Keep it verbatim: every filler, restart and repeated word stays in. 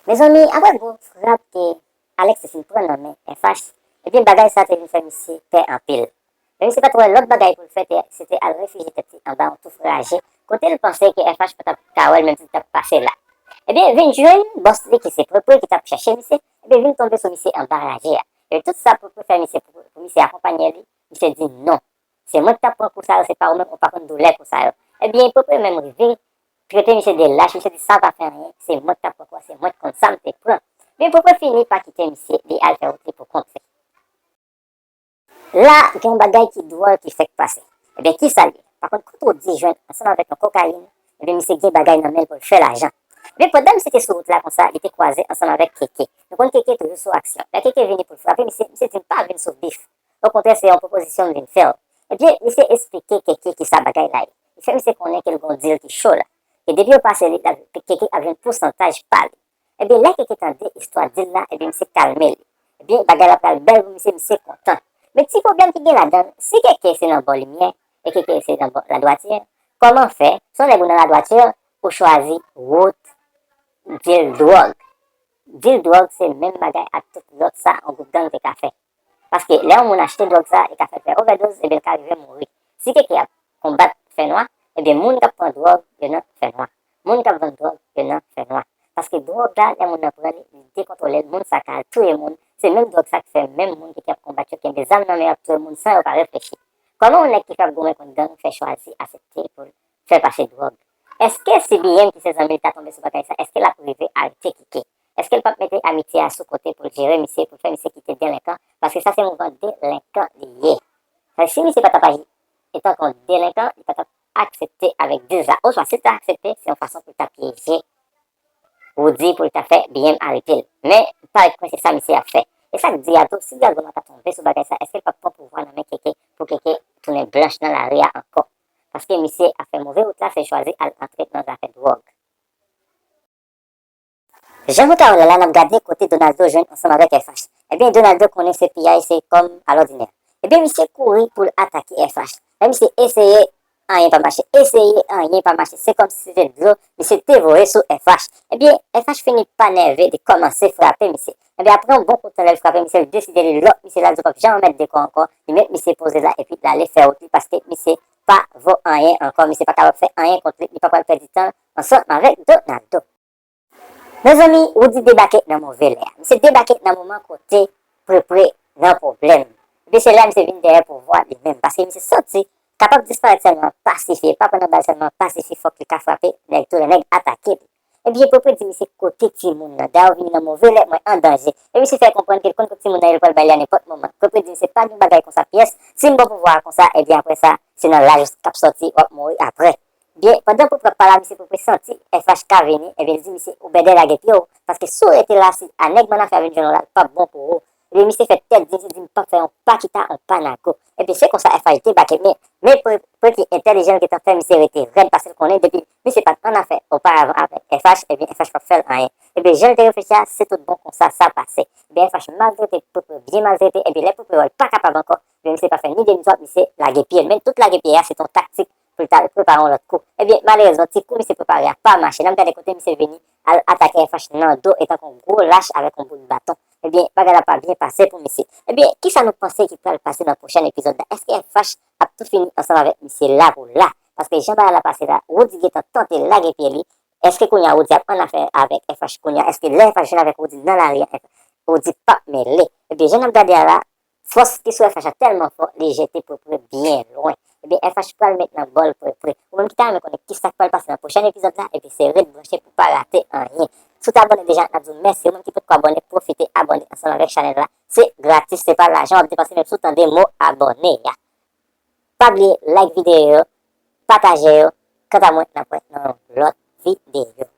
Mezanmi, apre gwo frap ke Alex te fin pran nan men F H, ebyen bagay sa te vin fè misye pè anpil. Men misye pa t wè lòt bagay pou l fè, te, se te al refijye tèt li anba yon touf raje, kote l panse ke F H pa t ap ka wè l, menm si l t ap pase la. Ebyen, vin jwenn bòs li ki se Prepre ki t ap chèche misye, ebyen, vin tonbe sou misye anba raje a. E tout sa Prepre fè misye pou, pou misye akonpanye li, misye di non. Se mwen ki t ap pran kou sa yo, se pa ou menm, ou pa konn doulè kou sa yo. Ebyen, Prepre menm rive trete misye de lach, misye di sa pa fè anyen, se mwen ki t ap pran kou a, se mwen ki konn sa m te pran. Ebyen, Prepre fini pa kite misye, li al fè wout li pou kont li. La, gen yon bagay ki dwòl ki fèk pase. Ebyen, ki sa l ye? Pa kont, kot Woody jwenn ansanm avèk yon kokayin, ebyen, misye gen bagay nan men l pou l fè lajan. Ebyen, pandan misye te sou wout la konsa, li te kwaze ansanm avèk Keke. Nou konn Keke toujou sou aksyon. Lè Keke vini pou l frape misye, misye di m pa vin sou bif. Okontrè, se yon pwopozisyon m vin fè w. Ebyen, misye esplike Keke kisa bagay la ye. Li fè misye konnen ke l gen yon dil ki cho la. Ke depi yo pase li, l ap, Keke ap jwenn pousantaj pa li. Ebyen, lè Keke tande istwa dil la, ebyen, misye kalme li. Ebyen, bagay la pral bèl pou misye, misye kontan. Men ti pwoblèm ki gen ladan l, si Keke se nan bò limyè, e Keke se nan bò ladwati, kòman fè, se yon nèg ou nan ladwati, ou chwazi wout dil dwòg? Dil dwòg se menm bagay ak tout lòt sa yon gwoup gang te ka fè. Paske lè yon moun achte dwòg sa, li ka fè l fè ovèdoz, ebyen l ka rive mouri. Si Keke ap konbat fènwa, ebyen moun k ap pran dwòg, yo nan fènwa. Moun k ap vann dwòg, yo nan fènwa. Paske dwòg la, lè moun nan pran li, li dekontwole l, moun sa ka al touye moun. Se menm dwòg sa k fè menm moun ki, ki ap konbat yo kenbe zam nan men yo ap touye moun san yo pa reflechi. Kòman yon nèg ki fè ap goumen kont gang fè chwazi aksepte pou l fè pase dwòg? Èske si B M ki se zanmi l ta tonbe sou bagay sa, èske l ap rive arete Keke? Èske l p ap mete amitye a sou kote pou l jere misye, pou l fè misye kite delenkan? Paske sa se mouvman delenkan li ye. Sa, si misye pa t ap aji etanke yon delenkan, li pa t ap aksepte avèk dil sa. Oswa, si l ta aksepte, se yon fason pou l ta pyeje Woody pou l ta fè B M arete l. Men, parèt mwen se sa misye ap fè. E sa k di a tou, si Dragon ta tonbe sou bagay sa, èske l p ap pran pouvwa nan men Keke pou Keke tounen blanch nan lari a ankò? Paske misye ap fè move wout la, se chwazi al antre nan zafè dwòg. Jan nou ka wè l la, n ap gade kote Donaldo jwenn ansanm avèk F H. Ebyen, Donaldo konnen se piyay, se kòm alòdinè. Ebyen, misye kouri pou l atake F H. Lè misye eseye, anyen pa mache. Eseye, anyen pa mache. Se kòmsi se te dlo misye te voye sou F H. Ebyen, F H fini pa nève, li kòmanse frape misye. Ebyen, apre yon bon kout tan, lè l frape misye, l deside li lòk misye la, l di w p ap janm remèt de kò ankò. Li met misye poze la, epi l ale fè wout li, paske misye pa vo anyen ankò. Misye pa kapab fè anyen kont li, li pa pral pèdi tan ansanm avèk Donaldo. Mezanmi, Woody debake nan move lè a. Misye debake nan moman kote Prepre nan pwoblèm. Ebyen, se la misye vin dèyè pouvwa li menm, paske misye santi kapab disparèt sèlman pasifye, pa pran nan bal sèlman pasifye, fòk li ka frape nèg, tounen nèg atake li. Ebyen, Prepre di misye kote timoun nan, Dayou vini nan move lè, mwen an danje. E misye fè konprann ke l konn kote timoun nan ye, l pral bay li a nenpòt moman. Prepre di misye pa gen bagay konsa pyès, si m ba w pouvwa a konsa, ebyen, apre sa, se nan laj k ap sòti, w ap mouri apre. Byen, pandan Prepre ap pale a misye, Prepre santi F H ka vini, ebyen, li di misye, ou bèdè lage pye w, paske si w rete la, si a nèg Mannafè a vin jwenn ou la, l p ap bon pou ou. Ebyen, misye fè tèt di, misye di, m p ap fè yon pa kita, yon pa nago. Ebyen, se konsa F H debake, men, men Prepre ki entèlijan, l gentan fè misye rete rèd, paske l konnen depi misye pa t annafè oparavan avèk F H, ebyen, F H p ap fè l anyen. Ebyen, jan l te reflechi a, se tout bon konsa sa pase. Ebyen, F H maltrete Prepre, byen maltrete, ebyen, lè Prepre wè l pa kapab ankò, ebyen, misye pa fè ni de ni twa, misye lage pye l. Men tout lage pye a, se t yon taktik pou l ta prepare yon lòt kou. Ebyen, malerezman, ti kou misye prepare a pa mache. N ap gade kote misye vini al atake F H nan do etanke yon gwo lach avèk yon bout baton. Ebyen, bagay la pa byen pase pou misye. Ebyen, kisa nou panse ki pral pase nan pwochèn epizòd la? Èske F H ap tou fini ansanm avèk misye la pou la? Paske jan bagay la pase la, Woody gentan tante lage pye li. Èske kounye a Woody ap annafè avèk F H kounye a? Èske lè F H jwenn avèk Woody nan lari a, Woody p ap mele? Ebyen, jan n ap gade a la, fòs ki sou F H la tèlman fò, li jete Prepre byen lwen. Ebyen, F H pral met nan bòl Prepre. Ou menm ki ta renmen konnen kisa k pral pase nan pwochèn epizòd la, ebyen, se ret branche pou pa rate anyen. Si w te abòne deja, n ap di w mèsi. Ou menm ki potko abòne, pwofite abòne ansanm avèk chanèl la. Se gratis, se pa lajan w ap depanse, menm si w tande mo abòne a. Pa bliye like videyo yo, pataje yo. Kanta mwen, n ap wè nan yon lòt videyo.